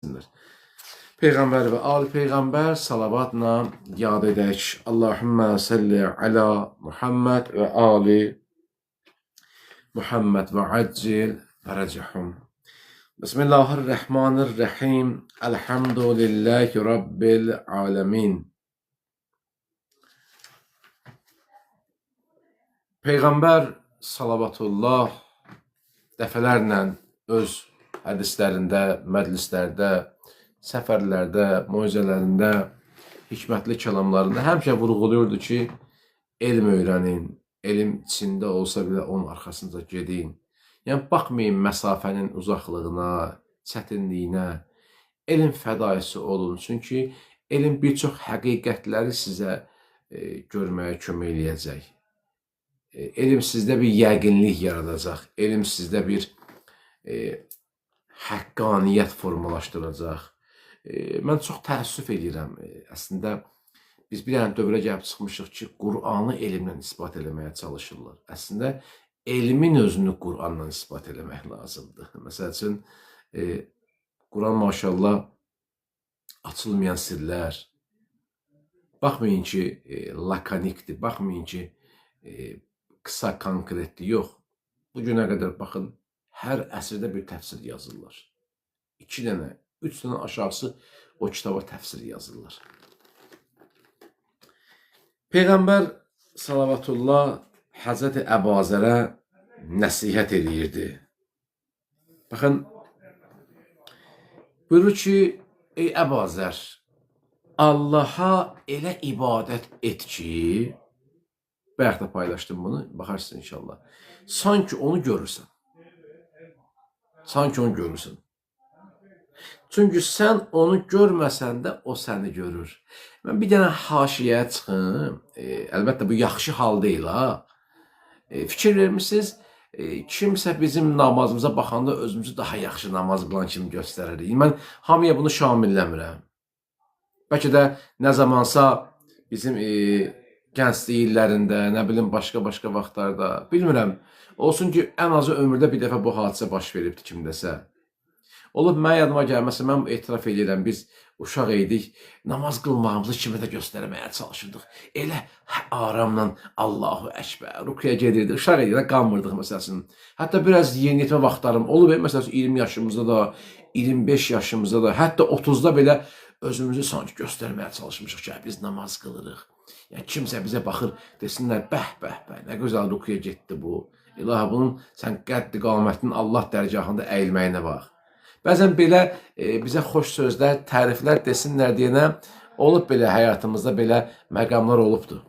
Eləsinlər. Peyğəmbər və ali peyğəmbər salavatla yad edək. Allahümmə salli əla Muhammed və ali Muhammed və accil fərəcəhum. Bismillahirrahmanirrahim. Elhamdülillahi Rabbil alemin. Peyğəmbər salavatullah dəfələrlə öz hədislərində, məclislərdə, səfərlərdə, moizələrində, hikmətli kəlamlarında həmişə vurğulayırdı ki, elm öyrənin, elm içində olsa belə onun arxasınca gedin. Yəni, baxmayın məsafənin uzaqlığına, çətinliyinə, elm fədaisi olun. Çünki elm bir çox həqiqətləri sizə görməyə kömək eləyəcək. Elm sizdə bir yəqinlik yaradacaq, elm sizdə bir həqqaniyyət formalaşdıracaq. Mən çox təəssüf edirəm. Əslində biz bir dənə dövrə gəlib çıxmışıq ki, Qur'anı elmlə isbat eləməyə çalışırlar. Əslində elmin özünü Qur'anla isbat eləmək lazımdır. Məsəl üçün Quran maşallah açılmayan sirlər. Baxmayın ki, lakonikdir, baxmayın ki, qısa, konkretdir. Yox. Bu günə qədər baxın, hər əsrdə bir təfsir yazırlar. 2 dənə, 3 dənə aşağısı o kitaba təfsir yazırlar. Peyğəmbər salavatullah Həzrəti Əbazərə nəsihət eləyirdi. Baxın, buyurur ki, ey Əbazər, Allaha elə ibadət et ki, bayaq da paylaşdım bunu, baxarsın inşallah. Sanki onu görürsən. Sanki onu görürsən. Çünki sən onu görməsən də o səni görür. Mən bir dənə haşiyə çıxım. Əlbəttə bu yaxşı hal deyil ha. Fikir vermisiniz? Kimsə bizim namazımıza baxanda özümüzü daha yaxşı namaz qılan kimi göstəririk. Mən hamıya bunu şamilləmirəm. Bəlkə də nə zamansa bizim gənclik illərində, nə bilim başqa-başqa vaxtlarda, bilmirəm. Olsun ki, ən azı ömürdə bir dəfə bu hadisə baş veribdi kimdəsə. Olub mənə yadıma gəlməsə, mən etiraf edirəm, biz uşaq idik, namaz qılmağımızı kimə də göstərməyə çalışırdıq. Elə aramla Allahu Əkbər, rukuya gedirdik, uşaq idik, qanmırdıq məsələn. Hətta biraz yeniyetmə vaxtlarım olub, məsələn 20 yaşımızda da, 25 yaşımızda da, hətta 30-da belə özümüzü sanki göstərməyə çalışmışıq ki, biz namaz qılırıq. Yəni kimsə bizə baxır, desinlər, bəh, bəh, bəh, nə gözəl rukuya getdi bu. İlahi, bunun sən qəddi qamətinin Allah dərgahında əyilməyinə bax. Bəzən belə bizə xoş sözlər, təriflər desinlər deyənə olub belə həyatımızda belə məqamlar olubdur.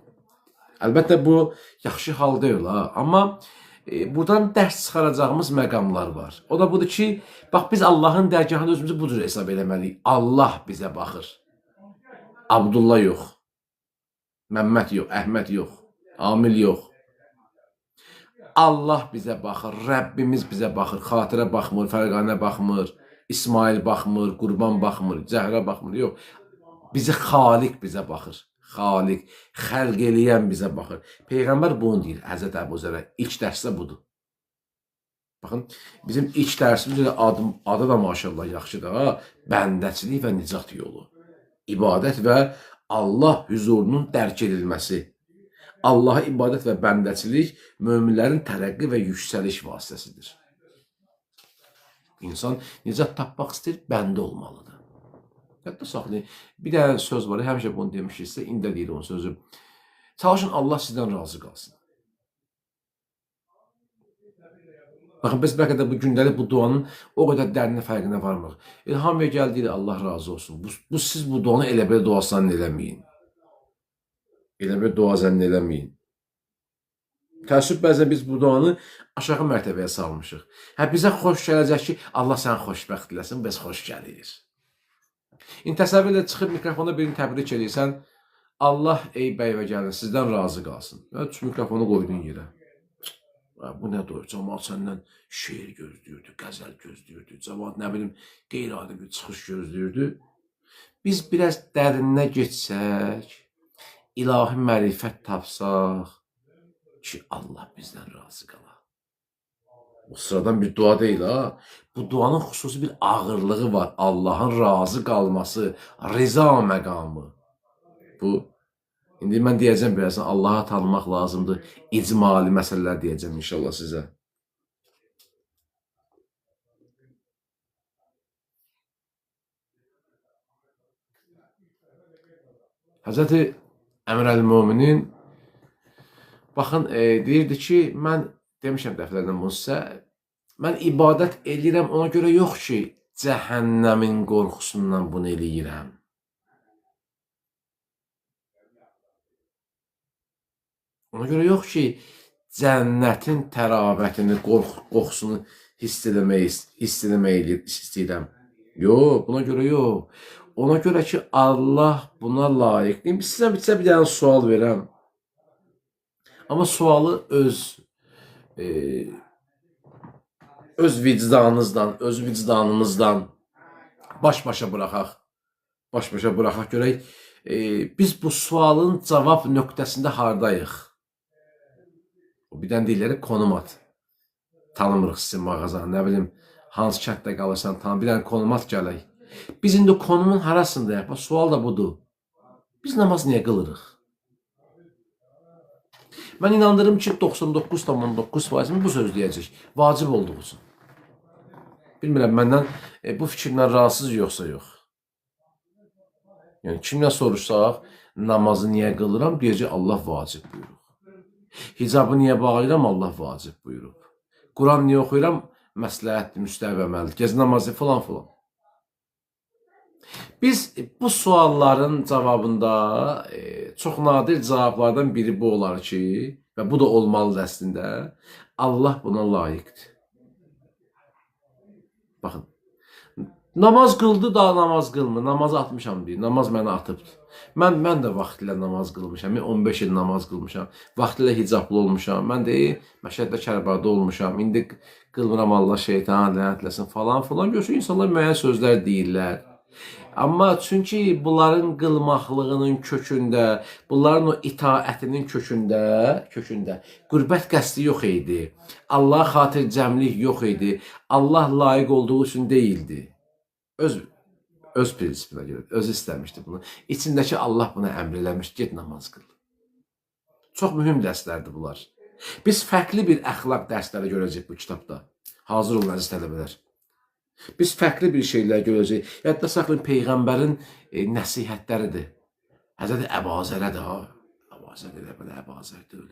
Əlbəttə bu yaxşı hal deyil ha, amma buradan dərs çıxaracağımız məqamlar var. O da budur ki, bax biz Allahın dərgahında özümüzü bu cür hesab eləməliyik. Allah bizə baxır. Abdullah yox. Məmməd yox, Əhməd yox, Amil yox. Allah bizə baxır, Rəbbimiz bizə baxır, Xatirə baxmır, Fərqanə baxmır, İsmail baxmır, Qurban baxmır, Zəhrə baxmır, yox. Bizi Xaliq bizə baxır. Xaliq, xəlq eləyən bizə baxır. Peyğəmbər bunu deyir Həzrət Əbu Zərə. İlk dərs də budur. Baxın, bizim ilk dərsimiz də adı da maşallah yaxşıdır ha. Bəndəçilik və nicat yolu. İbadət və Allah hüzurunun dərk edilməsi. Allaha ibadət və bəndəçilik möminlərin tərəqqi və yüksəliş vasitəsidir. İnsan nicat tapmaq istəyir, bəndə olmalıdır. Yadda saxlayın. Bir dənə söz var, həmişə bunu demişik sizə, indi də deyirəm o sözü. Çalışın Allah sizdən razı qalsın. Baxın, biz bəlkə də bu gündəlik bu duanın o qədər dərinə fərqinə varmırıq. Hamıya gəldi, Allah razı olsun. Bu siz bu duanı elə belə dua zənn eləməyin. Elə belə dua zənn eləməyin. Təəssüf bəzən biz bu duanı aşağı mərtəbəyə salmışıq. Hə bizə xoş gələcək ki, Allah səni xoşbəxt eləsin, biz xoş gəlir. İndi təsəvvür elə çıxıb mikrofona birini təbrik eləyirsən, Allah ey bəy və gəlin sizdən razı qalsın. Və mikrofonu qoydun yerə. Bu nə doyur? Camaat səndən şeir gözləyirdi, qəzəl gözləyirdi, camaat nə bilim qeyri-adi bir çıxış gözləyirdi. Biz biraz dərinə getsək, ilahi mərifət tapsaq ki, Allah bizdən razı qala. Bu sıradan bir dua deyil ha. Bu duanın xüsusi bir ağırlığı var. Allahın razı qalması, rıza məqamı. Bu, indi mən deyəcəm birazdan, Allahı tanımaq lazımdır. İcmali məsələlər deyəcəm inşallah sizə. Həzrəti Əmirəl-Möminin baxın, deyirdi ki, mən demişəm dəfələrlə bunu sizə, mən ibadət eləyirəm ona görə yox ki, cəhənnəmin qorxusundan bunu eləyirəm. Ona görə yox ki, cənnətin təravətini, qorxusunu hiss eləmək istəyirəm. Yox, buna görə yox. Ona görə ki, Allah buna layiqdir. Sizə bir dənə sual verəm. Amma sualı öz vicdanınızdan, öz vicdanımızdan baş-başa buraxaq. Baş-başa buraxaq görək. Biz bu sualın cavab nöqtəsində hardayıq? Bir dənə deyirlər, konum at. Tanımırıq sizin mağazanı, nə bilim, hansı kənddə qalırsan, tanım. Bir dənə konum at gələk. Biz indi konumun harasındayıq? Bax, sual da budur. Biz namaz niyə qılırıq? Mən inandırım ki, 99,9% bu söz deyəcək. Vacib olduğu üçün. Bilmirəm, məndən bu fikirdən razısız yoxsa yox. Yəni, kimlə soruşsaq, namazı niyə qılıram, deyəcək, Allah vacib buyurub. Hicabı niyə bağlayıram, Allah vacib buyurub. Quran niyə oxuyuram, məsləhətdir, müstəhəb əməldir, gecə namazı filan filan. Biz bu sualların cavabında çox nadir cavablardan biri bu olar ki, və bu da olmalıdır əslində, Allah buna layiqdir. Baxın, namaz qıldı da namaz qılmır, namazı atmışam deyir, namaz məni atıbdır. Mən də vaxtilə namaz qılmışam, mən 15 il namaz qılmışam, vaxtilə hicablı olmuşam, mən də Məşəddə Kərbalada olmuşam, indi qılmıram Allah şeytana lənətləsin falan filan. Görürsən, insanlar müəyyən sözlər deyirlər. Amma çünki bunların qılmaqlığının kökündə, bunların o itaətinin kökündə qürbət qəsdi yox idi. Allah xatircəmlik yox idi. Allah layiq olduğu üçün deyildi. Öz prinsipinə görə, özü istəmişdi bunu. İçindəki Allah buna əmr eləmiş, get namaz qıl. Çox mühüm dərslərdir bunlar. Biz fərqli bir əxlaq dərsləri görəcəyik bu kitabda. Hazır olun əziz tələbələr. Biz fərqli bir şeylər görəcəyik. Yadda saxlayın, Peyğəmbərin nəsihətləridir. Həzrəti Əbazərədir ha. Əbazər elə belə Əbazər deyil.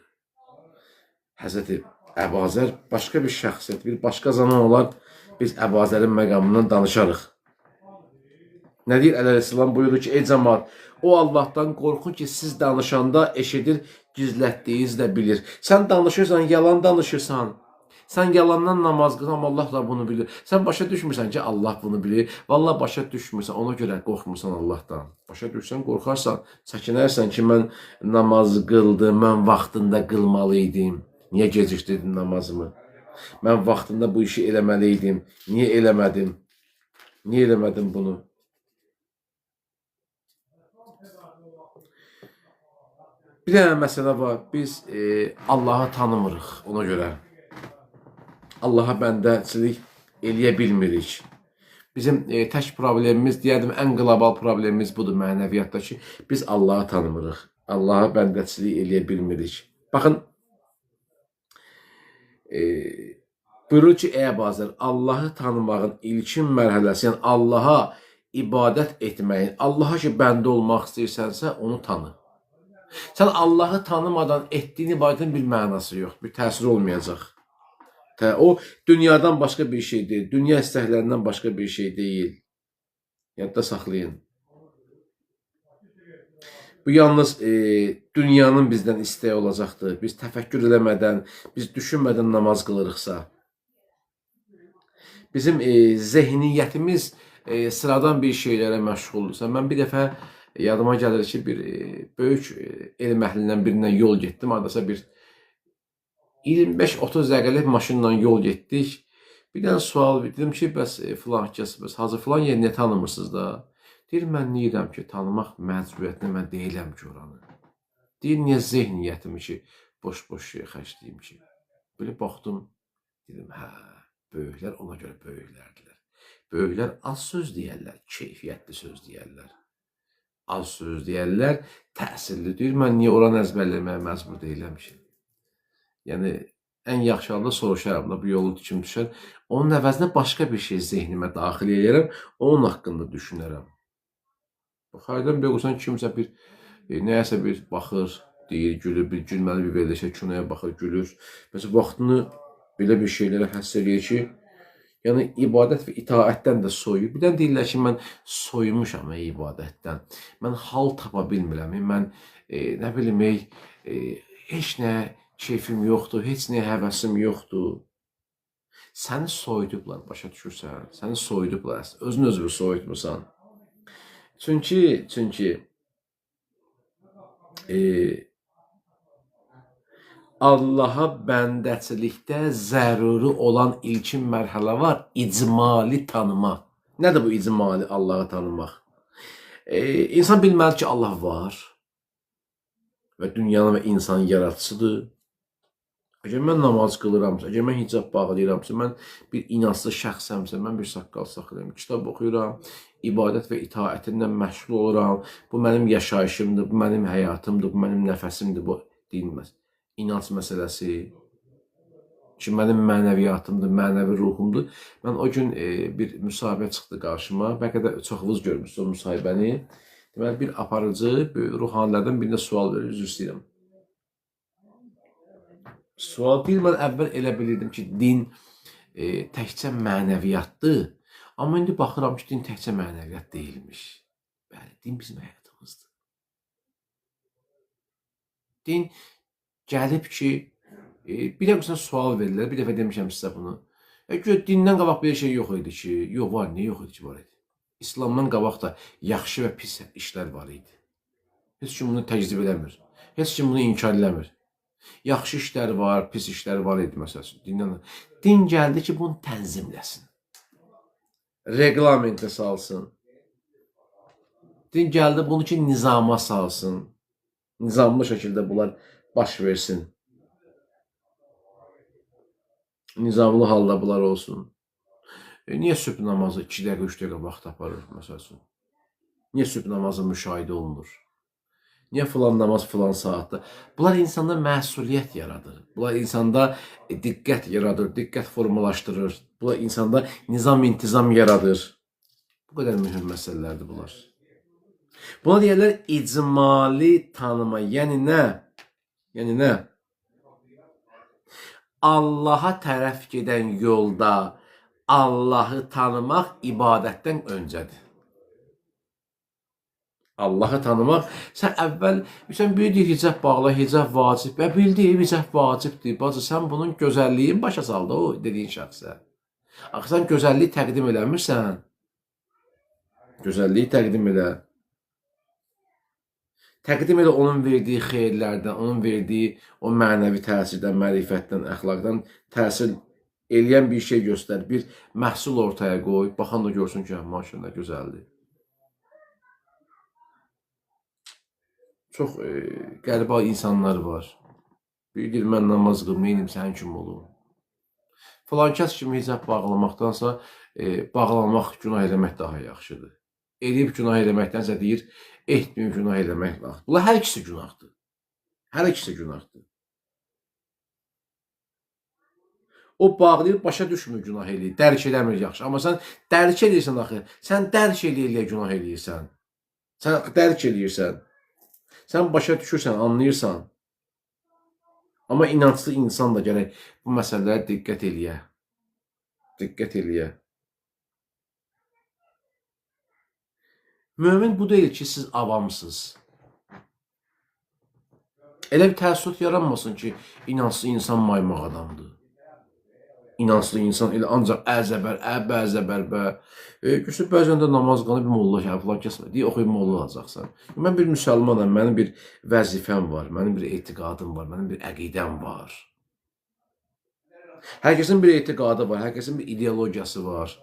Həzrəti Əbazər başqa bir şəxsiyyət, bir başqa zaman olar biz Əbazərin məqamından danışarıq. Nə deyir Əleyhisselam? Buyurur ki, ey cəmaat, o Allahdan qorxun ki, siz danışanda eşidir, gizlətdiyinizi də bilir. Sən danışırsan, yalan danışırsan. Sən yalandan namaz qılsan, amma Allah da bunu bilir. Sən başa düşmürsən ki, Allah bunu bilir. Vallahi başa düşmürsən, ona görə qorxmursan Allahdan. Başa düşsən, qorxarsan, çəkinərsən ki, mən namaz qıldım, mən vaxtında qılmalı idim. Niyə gecikdirdim namazımı? Mən vaxtında bu işi eləməli idim. Niyə eləmədim? Niyə eləmədim bunu? Bir dənə məsələ var. Biz Allahı tanımırıq ona görə. Allaha bəndəçilik eləyə bilmirik. Bizim tək problemimiz, deyərdim, ən qlobal problemimiz budur mənəviyyatda ki, biz Allahı tanımırıq. Allaha bəndəçilik eləyə bilmirik. Baxın, buyurur ki, ey Əbazər, Allahı tanımağın ilkin mərhələsi, yəni Allaha ibadət etməyin, Allaha ki, bəndə olmaq istəyirsənsə, onu tanı. Sən Allahı tanımadan etdiyin ibadətin bir mənası yox, bir təsiri olmayacaq. O dünyadan başqa bir şey deyil, dünya istəklərindən başqa bir şey deyil. Yadda saxlayın. Bu yalnız dünyanın bizdən istəyi olacaqdır. Biz təfəkkür eləmədən, biz düşünmədən namaz qılırıqsa, bizim zehniyyətimiz sıradan bir şeylərə məşğuldursa, mən bir dəfə yadıma gəlir ki, bir böyük elm əhlindən birindən yol getdim. Hardasa bir 25-30 dəqiqəlik maşınla yol getdik. Bir dənə sual dedim ki, bəs filan kəs, bəs Hacı filan yeri niyə tanımırsınız da? Deyir, mən deyirəm ki, tanımaq məcburiyyətində mən deyiləm ki oranı. Deyir, niyə zehniyyətimi ki, boş-boş şey xərcləyim ki? Belə baxdım, Dedim, hə, böyüklər ona görə böyüklərdilər. Böyüklər az söz deyərlər, keyfiyyətli söz deyərlər. Az söz deyərlər, təsirli deyir. Mən niyə oranı əzbərləməyə məcbur deyiləm ki? Yəni, ən yaxşı halda soruşaram da, bu yolu kim düşər. Onun əvəzinə başqa bir şey zehnimə daxil eləyərəm, onun haqqında düşünərəm. Xərdən bir qoysan kimsə bir, nəyəsə bir baxır, deyir, gülür, bir gülməli bir verilişə, kinoya baxır, gülür. Məsələn, vaxtını belə bir şeylərə həsr eləyir ki, yəni ibadət və itaətdən də soyuyur. Bir də deyirlər ki, mən soyumuşam ibadətdən. Mən hal tapa bilmirəm. Mən nə bilim, heç nə keyfim yoxdur, heç nəyə həvəsim yoxdur. Səni soyudublar, başa düşürsən? Səni soyudublar. Özünü özünü soyutmusan. Çünki Allaha bəndəçilikdə zəruri olan ilkin mərhələ var, icmali tanıma. Nədir bu icmali Allahı tanımaq? İnsan bilməlidir ki, Allah var və dünyanın və insanın yaradıcısıdır. Əgər mən namaz qılıramsa, əgər mən hicab bağlayıramsa, mən bir inanclı şəxsəmsə, mən bir saqqal saxlayıram, kitab oxuyuram, ibadət və itaətimlə məşğul oluram, bu mənim yaşayışımdır, bu mənim həyatımdır, bu mənim nəfəsimdir, bu dinməz. İnanc məsələsi ki, mənim mənəviyyatımdır, mənəvi ruhumdur. Mən o gün bir müsahibə çıxdı qarşıma, bəlkə də çoxunuz görmüşsünüz o müsahibəni. Deməli, bir aparıcı ruhanilərdən birinə sual verir, üzr istəyirəm. Sual deyil, mən əvvəl elə bilirdim ki, din təkcə mənəviyyatdır. Amma indi baxıram ki, din təkcə mənəviyyat deyilmiş. Bəli, din bizim həyatımızdır. Din gəlib ki, bir dəfə sual verirlər, bir dəfə demişəm sizə bunu. Güya, dindən qabaq bir şey yox idi ki, yox var, niyə yox idi ki, var idi. İslamdan qabaq da yaxşı və pis işlər var idi. Heç kim bunu təkzib eləmir. Heç kim bunu inkar eləmir. Yaxşı işlər var, pis işlər var idi məsəl üçün. Dindən. Din gəldi ki, bunu tənzimləsin. Reglamentə salsın. Din gəldi bunu ki, nizama salsın. Nizamlı şəkildə bunlar baş versin. Nizamlı halda bunlar olsun. Niyə sübh namazı 2 dəqiqə, 3 dəqiqə vaxt aparır, məsəl üçün? Niyə sübh namazı müşahidə olunur? Niyə filan namaz filan saatda? Bunlar insanda məsuliyyət yaradır. Bunlar insanda diqqət yaradır, diqqət formalaşdırır. Bunlar insanda nizam, intizam yaradır. Bu qədər mühüm məsələlərdir bunlar. Buna deyirlər icmali tanıma. Yəni nə? Yəni nə? Allaha tərəf gedən yolda Allahı tanımaq ibadətdən öncədir. Allahı tanımaq, sən əvvəl, sən bir deyir hicab bağla, hicab vacib. Və bildi, hicab vacibdir. Bacı, sən bunun gözəlliyini başa saldı o dediyin şəxsə. Axı, sən gözəlliyi təqdim eləmirsən. Gözəlliyi təqdim elə. Təqdim elə onun verdiyi xeyirlərdən, onun verdiyi o mənəvi təsirdən, mərifətdən, əxlaqdan təsir eləyən bir şey göstər, bir məhsul ortaya qoy, baxan da görsün ki, maşallah, gözəldir. Çox qəribə insanlar var. Bir deyir, mən namaz qılım, neynim, sənin kim olum? Filan kəs kimi hicab bağlamaqdansa, bağlamaq, günah eləmək daha yaxşıdır. Eləyib günah eləməkdənsə deyir, etməyib günah eləmək lazım. Bunlar hər ikisi günahdır. Hər ikisi günahdır. O bağlayır, başa düşmür günah eləyir, dərk eləmir yaxşı. Amma sən dərk eləyirsən axı, sən dərk eləyə-eləyə günah eləyirsən. Sən dərk eləyirsən. Sən başa düşürsən, anlayırsan. Amma inanclı insan da gərək bu məsələlərə diqqət eləyə. Diqqət eləyə. Mömin bu deyil ki, siz avamsınız. Elə bir təəssürat yaranmasın ki, inanclı insan maymaq adamdır. İnanclı insan elə ancaq əzəbər, əbə, əzəbər, bə. Görürsən, bəzən də namaz qılır bir molla, hə, filan kəs var. Deyir, oxuyub molla olacaqsan. Mən bir müsəlmanam, mənim bir vəzifəm var, mənim bir etiqadım var, mənim bir əqidəm var. Hər kəsin bir etiqadı var, hər kəsin bir ideologiyası var.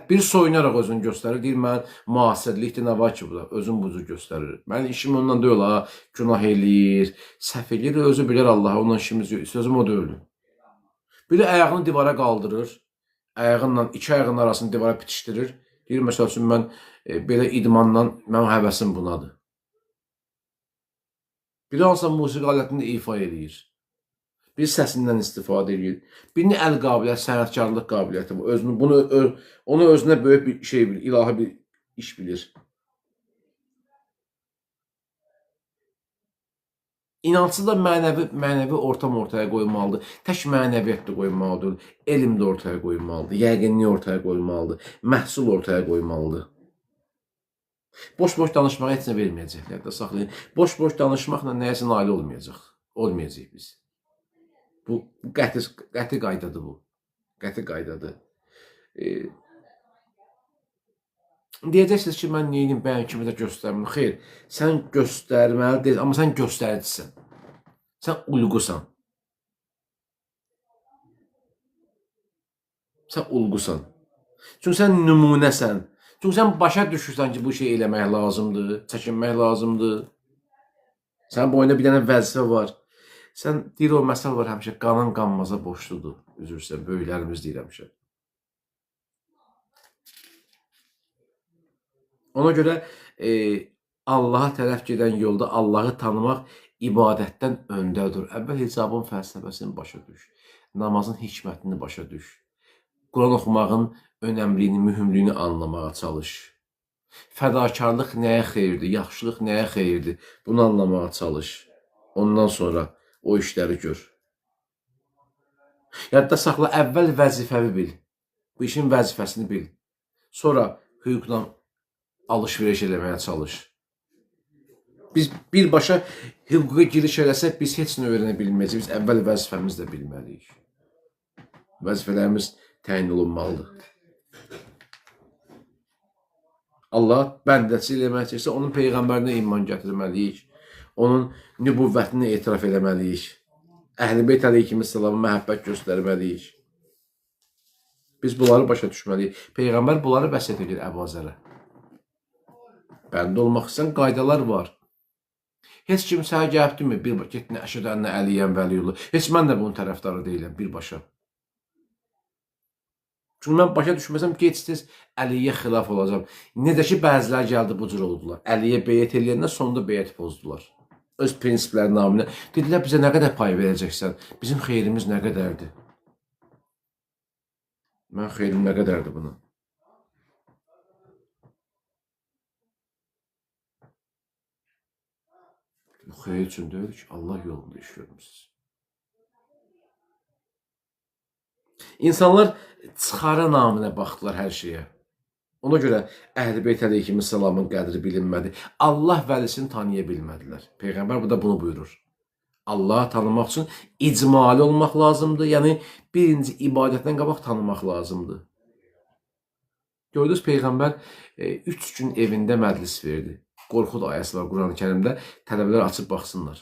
Bir soyunaraq özünü göstərir, deyir, mən müasirlikdir, nə var ki burada, özün bu cür göstərir. Mənim işim ondan deyil, ha, günah eləyir, səhv eləyir, özü bilər Allaha, ondan işimiz yox, sözüm o deyil. Biri ayağını divara qaldırır, ayağınla, iki ayağının arasını divara bitişdirir. Deyir, məsəl üçün, mən belə idmandan, mənim həvəsim bunadır. Biri hansısa musiqi alətini ifa eləyir. Bir səsindən istifadə edir. Birinin əl qabiliyyəti, sənətkarlıq qabiliyyəti var. Özünü, bunu, onu özünə böyük bir şey bilir, ilahi bir iş bilir. İnancı da mənəvi ortam ortaya qoymalıdır. Tək mənəviyyət də qoymalıdır. Elm də ortaya qoymalıdır. Yəqinlik ortaya qoymalıdır. Məhsul ortaya qoymalıdır. Boş-boş danışmağa heç nə verməyəcəklər də, saxlayın. Boş-boş danışmaqla nəyəsə nail olmayacaq. Olmayacaq biz. Bu qəti qaydadır bu. Qəti qaydadır. Deyəcəksiniz ki, mən neynim, bəyən kimi də göstərmirəm. Xeyr, sən göstərməli deyilsən, amma sən göstəricisən. Sən ulqusan. Sən ulqusan. Çünki sən nümunəsən. Çünki sən başa düşürsən ki, bu şeyi eləmək lazımdır, çəkinmək lazımdır. Sənin boyunda bir dənə vəzifə var. Sən deyir o məsəl var həmişə, qanan qanmaza borcludur. Üzr istəyirəm, böyüklərimiz deyir həmişə. Ona görə Allaha tərəf gedən yolda Allahı tanımaq ibadətdən öndədir. Əvvəl hicabın fəlsəfəsini başa düş. Namazın hikmətini başa düş. Quran oxumağın önəmliyini, mühümlüyünü anlamağa çalış. Fədakarlıq nəyə xeyirdir, yaxşılıq nəyə xeyirdir, bunu anlamağa çalış. Ondan sonra o işləri gör. Yadda saxla, əvvəl vəzifəvi bil. Bu işin vəzifəsini bil. Sonra hüquqla alış-veriş eləməyə çalış. Biz birbaşa hüquqa giriş eləsək, biz heç nə öyrənə bilməyəcəyik. Biz əvvəl vəzifəmizi də bilməliyik. Vəzifələrimiz təyin olunmalıdır. Allah bəndəsi eləmək istəyirsə, onun peyğəmbərinə iman gətirməliyik. Onun nübüvvətini etiraf eləməliyik. Əhl-i Beyt əleyhissalama məhəbbət göstərməliyik. Biz bunları başa düşməliyik. Peyğəmbər bunları vəsiyyət edir Əbu Zərə. Bəndə olmaq istəyən qaydalar var. Heç kim sənə gəlib demir, bir get nə əşhədu ənə Əliyyən vəliyullah. Heç mən də bunun tərəfdarı deyiləm birbaşa. Çünki mən başa düşməsəm gec-tez Əliyyə xilaf olacağam. Necə ki bəziləri gəldi bu cür oldular. Əliyyə beyət eləyəndə sonda beyət pozdular. Öz prinsipləri naminə. Dedilər bizə nə qədər pay verəcəksən? Bizim xeyrimiz nə qədərdir? Mən xeyrim nə qədərdir buna? Bu xeyir üçün deyil ki, Allah yolunda iş görmüsünüz. İnsanlar çıxarı naminə baxdılar hər şeyə. Ona görə Əhl-i Beyt əleyhissalamın qədri bilinmədi. Allah vəlisini tanıya bilmədilər. Peyğəmbər bu da bunu buyurur. Allahı tanımaq üçün icmali olmaq lazımdır. Yəni birinci ibadətdən qabaq tanımaq lazımdır. Gördünüz, Peyğəmbər 3 gün evində məclis verdi. Qorxud ayəsi var Quran-ı Kərimdə. Tələbələr açıb baxsınlar.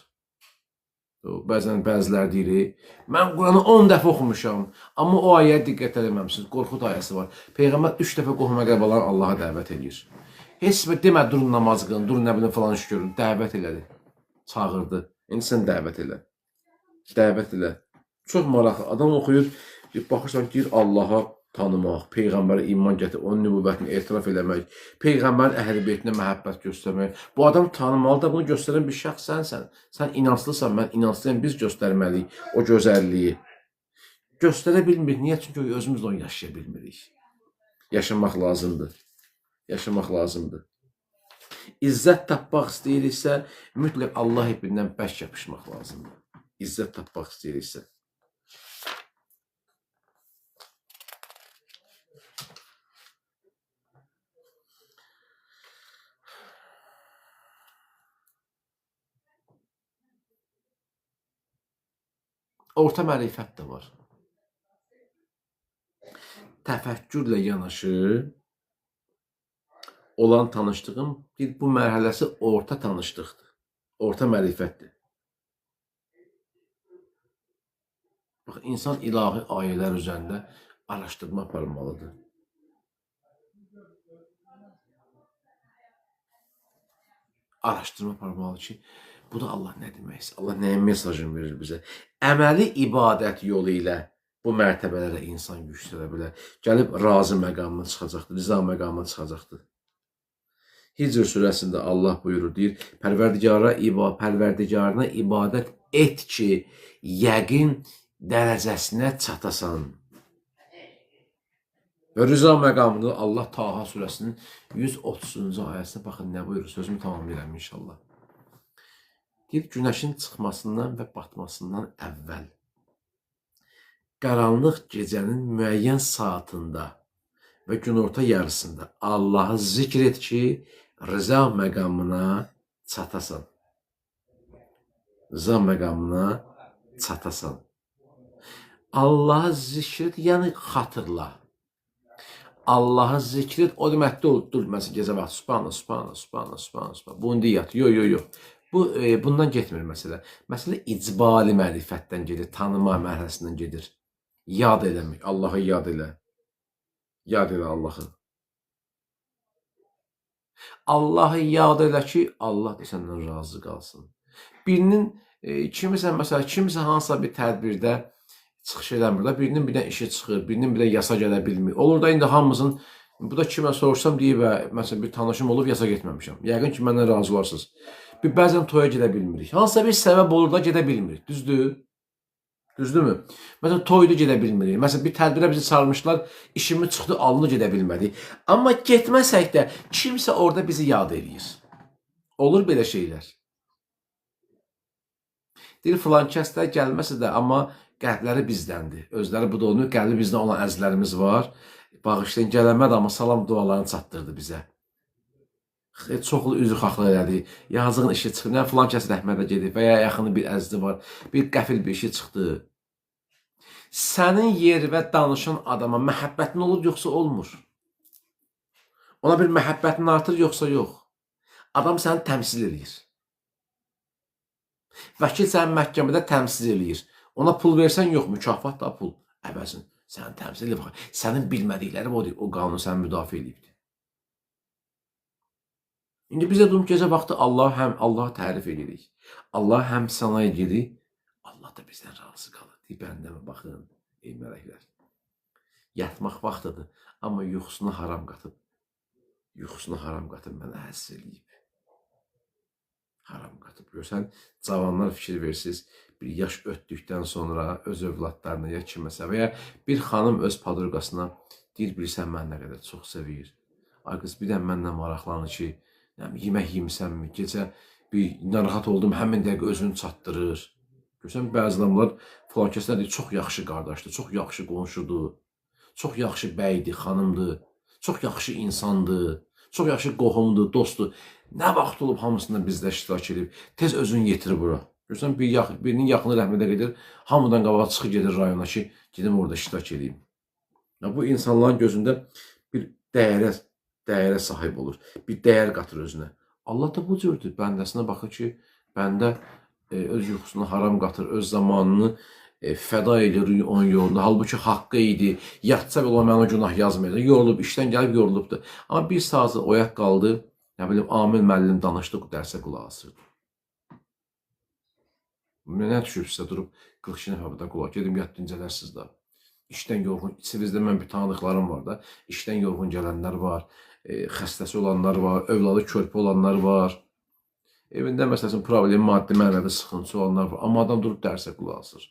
Bəzən bəzilər deyir, mən Quranı 10 dəfə oxumuşam, amma o ayəyə diqqət eləməmisiniz. Qorxud ayəsi var. Peyğəmbər 3 dəfə qohum əqrəbalarını Allaha dəvət eləyir. Heç bir demə, durun namaz qılın, durun nə bilim falan iş görün. Dəvət elədi. Çağırdı. İndi sən dəvət elə. Dəvət elə. Çox maraqlı. Adam oxuyur, baxırsan ki, Allaha tanımaq, Peyğəmbərə iman gətir, onun nübüvvətini etiraf eləmək, Peyğəmbərin əhl-i beytinə məhəbbət göstərmək. Bu adam tanımalı da bunu göstərən bir şəxs sənsən. Sən inanclısan, mən inanclıyam, biz göstərməliyik o gözəlliyi. Göstərə bilmirik. Niyə? Çünki özümüz də onu yaşaya bilmirik. Yaşamaq lazımdır. Yaşamaq lazımdır. İzzət tapmaq istəyiriksə, mütləq Allah ipindən bərk yapışmaq lazımdır. İzzət tapmaq istəyiriksə. Orta mərifət də var. Təfəkkürlə yanaşı olan tanışlığın bir bu mərhələsi orta tanışlıqdır. Orta mərifətdir. Bax, insan ilahi ayələr üzərində araşdırma aparmalıdır. Araşdırma aparmalıdır ki, bu da Allah nə deməksə, Allah nəyin mesajını verir bizə? Əməli ibadət yolu ilə Bu mərtəbələrə insan yüksələ bilər. Gəlib razı məqamına çıxacaqdır, rıza məqamına çıxacaqdır. Hicr surəsində Allah buyurur, deyir, Pərverdigarına ibadət et ki, yəqin dərəcəsinə çatasan. Və rıza məqamında Allah Taha surəsinin 130-cu ayəsində baxın nə buyurur, sözümü tamamlayıram inşallah. Deyir, günəşin çıxmasından və batmasından əvvəl qaranlıq gecənin müəyyən saatında və günorta yarısında Allahı zikr et ki, rıza məqamına çatasan. Rıza məqamına çatasan. Allahı zikr et, yəni xatırla. Allahı zikr et, o demək deyil, dur, məsələn, gecə vaxtı, subhanallah, subhanallah, subhanallah, subhanallah, subhanallah. Bunu deyə yat. Yox, yox, yox. Bu, bundan getmir məsələ. Məsələ icbali mərifətdən gedir, tanıma mərhələsindən gedir. Yad eləmək, Allahı yad elə. Yad elə Allahı. Allahı yad elə ki, Allah da səndən razı qalsın. Birinin, kimisə, məsələn, kimsə hansısa bir tədbirdə çıxış eləmir də, birinin bir də işi çıxır, birinin bir də yasa gələ bilmir. Olur da indi hamımızın, bu da kimə soruşsam deyib, məsələn, bir tanışım olub, yasa getməmişəm. Yəqin ki, məndən razı olarsınız. Bir bəzən toya gedə bilmirik. Hansısa bir səbəb olur da gedə bilmirik. Düzdür? Düzdürmü? Məsələn, toyda gedə bilmirik. Məsələn, bir tədbirə bizi çağırmışlar, işimiz çıxdı, alını gedə bilmədik. Amma getməsək də kimsə orada bizi yad eləyir. Olur belə şeylər. Deyir, filan kəslər gəlməsə də, amma qəlbləri bizdəndir. Özləri bu da olmuyor, qəlbi bizdən olan əzizlərimiz var. Bağışlayın, gələnmədi, amma salam dualarını çatdırdı bizə. Çoxlu üzrxahlıq elədi. Yazığın işi çıxdı. Nə filan kəs rəhmətə gedib və ya yaxını bir əzizi var. Bir qəfil bir işi çıxdı. Sənin yerinə danışan adama məhəbbətin olur yoxsa olmur? Ona bir məhəbbətin artır yoxsa yox? Adam səni təmsil eləyir. Vəkil səni məhkəmədə təmsil eləyir. Ona pul versən yox, mükafat da pul əvəzin. Səni təmsil eləyir. Sənin bilmədikləri odur. O qanun səni müdafiə eləyibdir. İndi bizə durum gecə vaxtı Allah həm Allahı tərif edirik. Allah həm sənə edirik. Allah da bizdən razı qalır. Deyir, bəndəmə baxın, ey mələklər. Yatmaq vaxtıdır, amma yuxusunu haram qatıb. Yuxusunu haram qatıb mənə həsr eləyib. Haram qatıb. Görsən, cavanlar fikir versiz, bir yaş ötdükdən sonra öz övladlarına ya kiməsə və ya bir xanım öz padruqasına deyir, bilirsən mən nə qədər çox sevir. Ay qız, bir də məndən maraqlanır ki, yemək yemisənmi, gecə bir narahat oldum, həmin dəqiqə özünü çatdırır. Görsən, bəzi adamlar filan kəslər deyir, çox yaxşı qardaşdır, çox yaxşı qonşudur, çox yaxşı bəydir, xanımdır, çox yaxşı insandır, çox yaxşı qohumdur, dostdur. Nə vaxt olub hamısında bizdə iştirak edib, tez özünü yetirir bura. Görsən, birinin yaxını rəhmətə gedir, hamıdan qabağa çıxır gedir rayona ki, gedim orada iştirak edeyim. Ya, bu insanların gözündə bir dəyərə sahib olur, bir dəyər qatır özünə. Allah da bu cürdür, bəndəsinə baxır ki, bəndə öz yuxusunu haram qatır, öz zamanını fəda edir onun yolunda. Halbuki haqqı idi, yatsa belə mənə günah yazmayacaq. Yorulub, işdən gəlib yorulubdur. Amma bir saat oyaq qaldı, nə bilim, Amil müəllim danışdı, dərsə qulaq asırdı. Nə düşüb sizə durub 42 nəfər burada qulaq, gedim yat dincələrsiz də. İşdən yorğun, içinizdə mən bir tanıdıqlarım var da, işdən yorğun gələnlər var, xəstəsi olanlar var, övladı körpə olanlar var. Evində məsələn problem, maddi, mənəvi sıxıntısı olanlar var. Amma adam durub dərsə qulaq asır.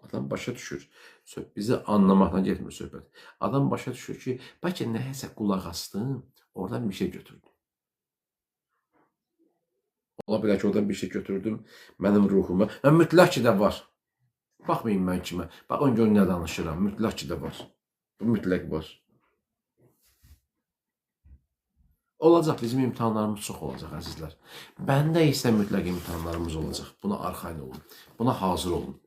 Adam başa düşür. Bizi anlamaqla getmir söhbət. Adam başa düşür ki, bəlkə nəyəsə qulaq astım, oradan bir şey götürdüm. Ola bilər ki, oradan bir şey götürdüm mənim ruhuma. Və mütləq ki də var. Baxmayın mən kimə. Baxın görün nə danışıram. Mütləq ki də var. Bu mütləq var. Olacaq, bizim imtahanlarımız çox olacaq, əzizlər. Bəndə isə mütləq imtahanlarımız olacaq. Buna arxayın olun. Buna hazır olun.